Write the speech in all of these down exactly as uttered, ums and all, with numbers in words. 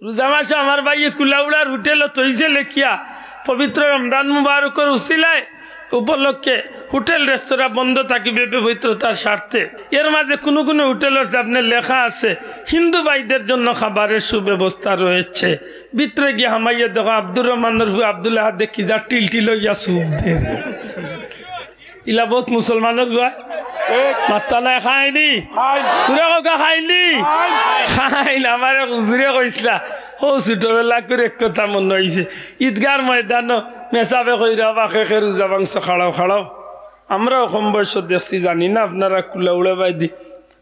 রোজা মাসো আমার ভাইয়ে কুলাউড়ার হোটেলো থইছে লেখিয়া, পবিত্র রমজান মুবারকর উসিলায় উপলক্ষে হোটেল রেস্তোরাঁ বন্ধ থাকিবে পবিত্রতার স্বার্থে। এর মাঝে কুনু কুনু হোটেলর সামনে লেখা আছে, "হিন্দু ভাইদের জন্য খাবারের সুব্যবস্থা রয়েছে।" ভিতরে গিয়া হামাইয়া দেখো, আব্দুর রহমানর পুয়া আব্দুল আহাদে কি যা টিলটিল অইয়া সুপ দের। ইলা বউত মুসলমানর পুয়া। ঠিক। মাত্তা নাই, খাইনি? খাইন। পুরা কউক্কা, খাইনি? খাইন। খাইন। আমার এক হুজুরে কইছলা, অউ ছোটবেলাকুর এক কথা মনো অইছে। ঈদগার ময়দানো মেসাবে কইরা, "বা কে কে রোজা ভাংছো খাড়াও, খাড়াও।" আমরাও কম বয়সো দেখছি, জানি না আপনারা কুলাউড়া বায়দি।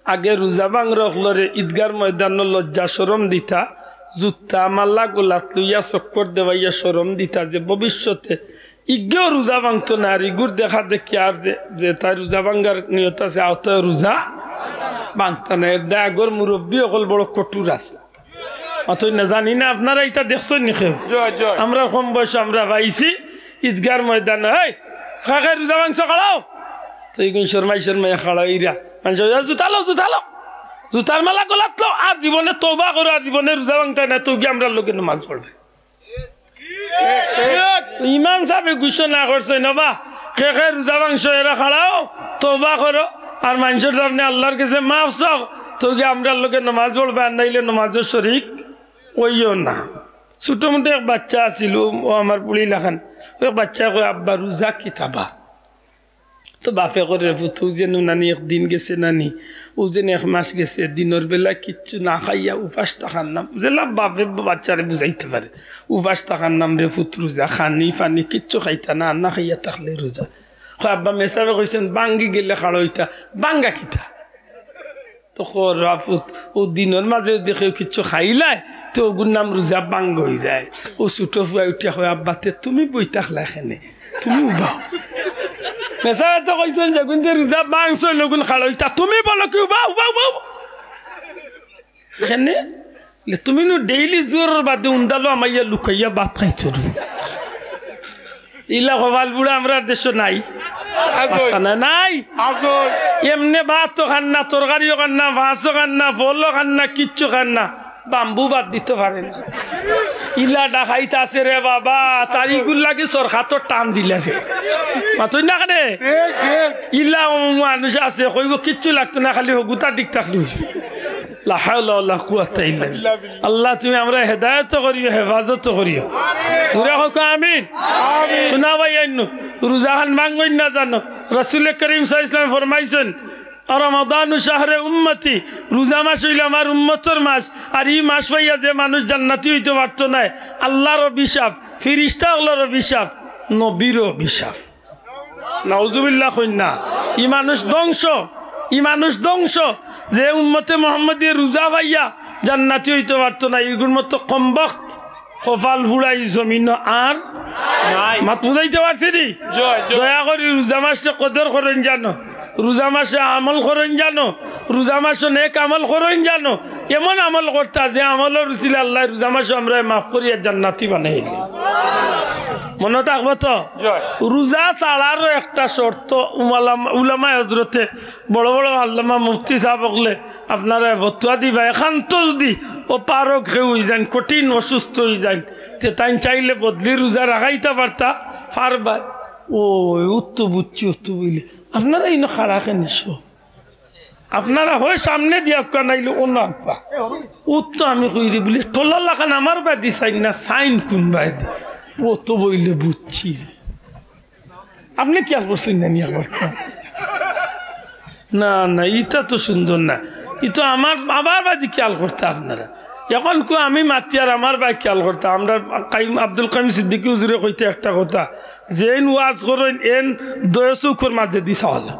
আগে রোজা ভাংরা অকলরে ঈদগার ময়দানো লজ্জা শরম দিতা, জুতা মালা গলাত লইয়া চক্কর দেওয়াইয়া শরম দিতা যে ভবিষ্যতে ইগেও রোজা ভাংতো না, আর ইগুর দেখা দেখি আর যে, যে তাই রোজা ভাঙ্গার নিয়ত আছে, আওতায় রোজা ভাংতা না। এর দায় আগর মুরব্বি অকল বড় কঠোর আছে। অথচ না জানি না, আপনারা ইতা দেখছইন নি কেউ? জয়, জয়। আমরা কম বয়সো আমরা পাইছি ঈদগার ময়দানো, "এই, কে কে রোজা ভাংছো খাড়াও।" তো ইগুন শরমাই শরমাই খাড়াইরা। মানষে কইরা, "জুতা লও, জুতা লও, জুতার মালা গলাত লও, আর জীবনে তওবা করো, আর জীবনে রোজা ভাংতায় না, তেউ গিয়া আমরার লগে নমাজ পড়বায়।" তো ইমাম সাবে ঘোষণা করছইন, "ওবা, কে কে রোজা ভাংছো এরা খাড়াও, তওবা করো, আর মানষর সামনে আল্লার গেছে মাফ চাও, তেউ গিয়া আমরার লগে নমাজ পড়বায়, আর নাইলে নমাজো শরিক অইও না।" ছোটো মোটো এক বাচ্চা আছিল, অউ, অউ আমার পুড়ি লাখান। অউ এক বাচ্চায় কয়, "আব্বা, রোজা কিতা বা?" তো বাপে কয়, "রে পুত, অউ যে নু নানি একদিন গেছে নানি, অউ যে এক মাস গেছে, দিনর বেলা কিচ্ছু না খাইয়া উপাস থাকার নাম।" যেলা বাপে বাচ্চারে বুঝাইতে পারে, "উপাস থাকার নাম রে পুত রোজা, খানি পানি কিচ্ছু খাইতা না, আর না খাইয়া থাকলে রোজা।" কয়, "আব্বা, মেসাবে কইছইন ভাঙ্গি গেলে খাড়া অইতা, ভাঙ্গা কিতা?" তো কয়, "রে পুত, অউ দিনর মাঝে দেখে কিচ্ছু খাইলায়, তো অগুর নাম রোজা ভাঙ্গা অইযায়।" অউ ছোটো পুয়ায় উঠিয়া কয়, "আব্বা, তে তুমি বই থাকলায় কেনে? তুমি উবাও।" মেসাবে তো কইছইন, "যেগুন যে রোজা ভাংছইন, অগুন খাড়া অইতা, তুমি বলো কি উবাও, উবাও, উবাও।" কেনে? লে, তুমি নু ডেইলি জোহরর বাদে উন্দালো হামাইয়া লুকাইয়া ভাত খাইছো রে। ইলা কপাল পুড়া আমরার দেশো নাই। আজই। মাথা না, নাই। আজই। এমনে ভাতও খান না, তরকারিও খান না, মাছও খান না, ফলও খান না, কিচ্ছু খান না। বাম্বু বাদ দিতো পারে না। ইলা ডাকাইত আছে রে বাবা, তার ইগুর লাগি সরকার তো টান দিলে রে। মাতইন না কেনে? ঠিক, ঠিক। ইলা মানুষ আছে, কইবো কিচ্ছু লাগতো না, খালি হগুতা ঠিক থাকলে অইছে। লা হাওলা ওয়ালা কুওয়াতা ইল্লা বিল্লাহ। আল্লাহ, তুমি আমরারে হেদায়েত করিও, হেফাজত করিও। পুরা কউক্কা আমিন। আমিন। শুনা ভাই, অইন্য রোজা খান ভাঙ্গইন না জানো। রাসূলে করিম সাল্লাল্লাহু আলাইহি ওয়াসাল্লাম ফরমাইছইন, "রমাদানু শাহরে উম্মতি", রোজা মাস অইলো আমার উম্মতর মাস। আর ই মাস পাইয়া যে মানুষ জান্নাতি অইতো পারতো নায়, আল্লার অভিশাপ, ফিরিস্তা অকলর অভিশাপ, নবীরও অভিশাপ। নাউজুবিল্লাহ কইন না। ই মানুষ ধ্বংস, ই মানুষ ধ্বংস। যে উম্মতে মোহাম্মদীয়ে রোজা পাইয়া জান্নাতি অইতো পারতো নায়, ইগুর মতো কমবখত কপাল পুড়া ই জমিনো আর নাই। মাত বুঝাইতে পারছি নি? জয়, জয়। দয়া করি রোজা মাসরে কদর করইন জানো, রোজা মাসে আমল করইন জানো, রোজা মাসো নেক আমল করইন জানো, এমন আমল করতা যে আমলর উসিলায় আল্লায় রোজা মাসো আমরারে মাফ করিয়া জান্নাতি বানাইলে। মনো থাকবো তো? জয়। রোজা ছাড়ারও একটা শর্ত উমালাম-, উলামায়ে হজরতে, বড় বড় আল্লামা মুফতি সাব অকলে আপনারারে ফতুয়া দিবা, একান্ত যুদি অপারগ কেউ অইযাইন, কঠিন অসুস্থ অইযাইন, তে তাইন চাইলে বদলি রোজা রাখাইতা পারতা, পারবা। ও, অউ তো বুঝছি, অউ তো বুঝলে। আপনারা ইনো খাড়া কেনে? আপনারা হয় সামনেদি আউক্কা, নাইলে অনো আউক্কা। অউ তো আমি কইরে বুলি, টলার লাখান আমার বায়দি চাইন না, চাইন কুন বায়দি? অউ তো বইলে বুঝছি। আপনে খিয়াল করছইন না নি একবার তো? না, না, ইটা তো সুন্দর না। ই তো আমার, আমার বায়দি খিয়াল করতা আপনারা। অখন কো আমি মাতি আর আমার বায় খিয়াল করতা। আমরার কাইম, আব্দুল কাইম সিদ্দিকী হুজুরে কইতা একটা কথা, যেইন ওয়াজ করইন, এইন দয় চউখর মাজেদি চাওয়া লাগে।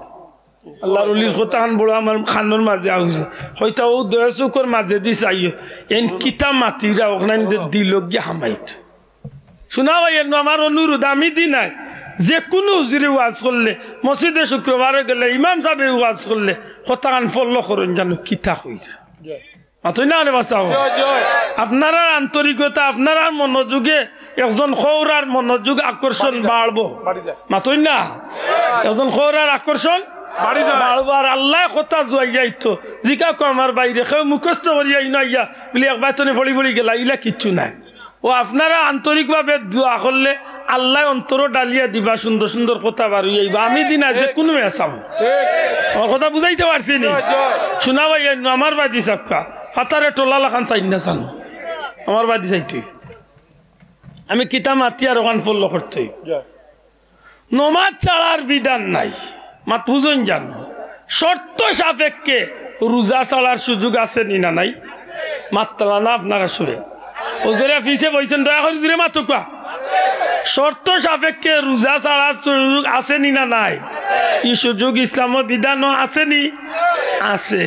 আল্লার অলির কথাখান বড় আমার কানর মাজে আউছে। কইতা অউ দয় চউখর মাজেদি চাইও, এইন কিতা মাতিরা, অখান দিলো গিয়া হামাইত। শুনা ভাই, এনো আমার অনুরোধ, আমি দি নায়, যেকুনু হুজুরে ওয়াজ করলে, মসজিদে শুক্রবারে গেলে, ইমাম সাবে ওয়াজ করলে, কথাখান follow করইন জানো, কিতা কইরা। মাতইন না রে বাচ্চা। জয়, জয়। আপনারার আন্তরিকতা, আপনারার মনোযোগে একজন খৌরার মনোযোগ আকর্ষণ বাড়ি যায়। বাড়বো। বাড়ি যায়। মাতইন না? একজন খৌরার আকর্ষণ বাড়ি যায়। বারবার আল্লায় কথা জুয়াইয়া আইতো। জিকাউক্কা আমার ভাইরে, কেউ মুখস্থ করিয়া ইনো আইয়া বুলি একবার তনে পড়ি পড়ি গেলা, ইলা কিচ্ছু নাই। ও আপনারা আন্তরিকভাবে দোয়া করলে আল্লায় অন্তরো ডালিয়া দিবা, সুন্দর সুন্দর কথা বার অইয়া আইবা। আমি দিনা যে কোনো মেসাব। আমার কথা বুঝাইতে পারছি নি? জি, জি। শোনা ভাই, এই আমার বাদি সাবকা, পাতারে টোলা লাখান চাই না জানো। আমার বাদি চাইতে আমি কিতা মাতি আর ওখান ফলো করতে। নমাজ ছাড়ার বিধান নাই। মাত বুঝইন জানো। শর্ত সাপেক্ষে রোজা ছাড়ার সুযোগ আছে নি না নাই? মাতলা না আপনারা শুনে। ওজরে ফিসে বইছেন, দয়া করি জুরে মাতুক্কা। শর্ত সাপেক্ষে রোজা ছাড়ার সুযোগ আছে নি না নাই? ই সুযোগ ইসলামর বিধানও আছে নি? আছে।